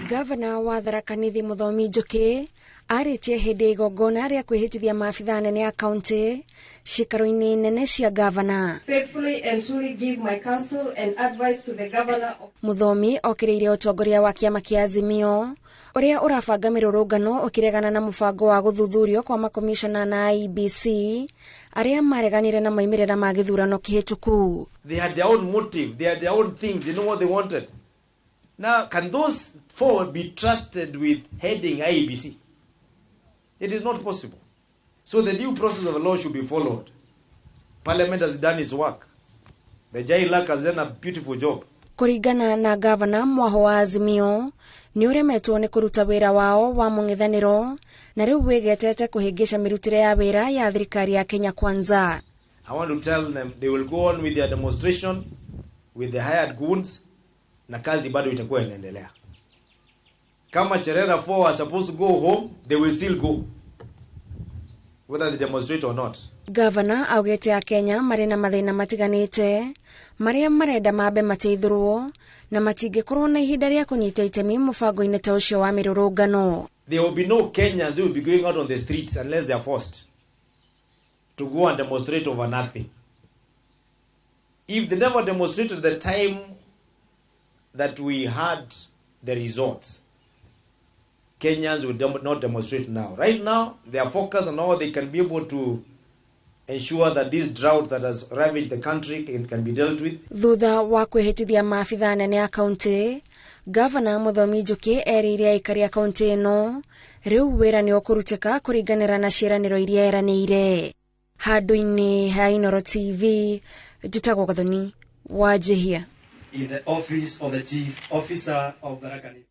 Gavana wa Tharaka Nithi Muthomi Njuki arĩtie hĩndĩ ya igongona rĩa kwĩhĩtithia maabithaa anene a kaunti ciikaro-inĩ nene cia gavana. Faithfully and truly give my counsel and advice to the governor of Muthomi okĩrĩire ũtongoria wa kĩama kĩa Azimio ũrĩa ũrabanga mĩrũrũngano ũkĩregana na mũbango wa gũthuthurio kwa makomishona na IEBC arĩa mareganire na maumĩrĩra ma gĩthurano kĩhĩtũku. They had their own motive, they had their own things, they know what they wanted. Now, can those four be trusted with heading IEBC? It is not possible. So the due process of the law should be followed. Parliament has done its work. The JLAC has done a beautiful job. Kũringana na gavana, mwaho wa Azimio nĩ ũremetwo nĩ kũruta wĩra wao wa mũng'ethanĩro na rĩu wĩgetete kũhĩngĩca mĩrutĩre ya wĩra ya thirikari ya Kenya Kwanza. I want to tell them they will go on with their demonstration with the hired goons na kazi bado itakuwa inaendelea. Kama Cherera 4 are supposed to go home, they will still go, whether they demonstrate or not. Gavana augĩte Akenya marĩ na mathĩna matiganĩte marĩa marenda mambe mateithũrwo na matingĩkorwo na ihinda rĩa kũnyita itemi mũbango-inĩ ta ũcio wa mĩrũrũngano. There will be no Kenyans who will be going out on the streets unless they are forced to go and demonstrate over nothing. If they never demonstrated the time that we had the results, Kenyans will not demonstrate now. Right now, they are focused on how they can be able to ensure that this drought that has ravaged the country can be dealt with. Thutha wa kwĩhĩtithia maabithaa anene a kaunti, gavana Muthomi Njuki erĩire aikari a kaunti ĩno rĩu wĩra nĩ ũkũrutĩka kũringanĩra na ciĩranĩro iria eranĩire. Handũ-inĩ ha Inooro TV, njĩtagwo Gathoni Wanjihia. In the office of the Chief Officer of Tharaka Nithi.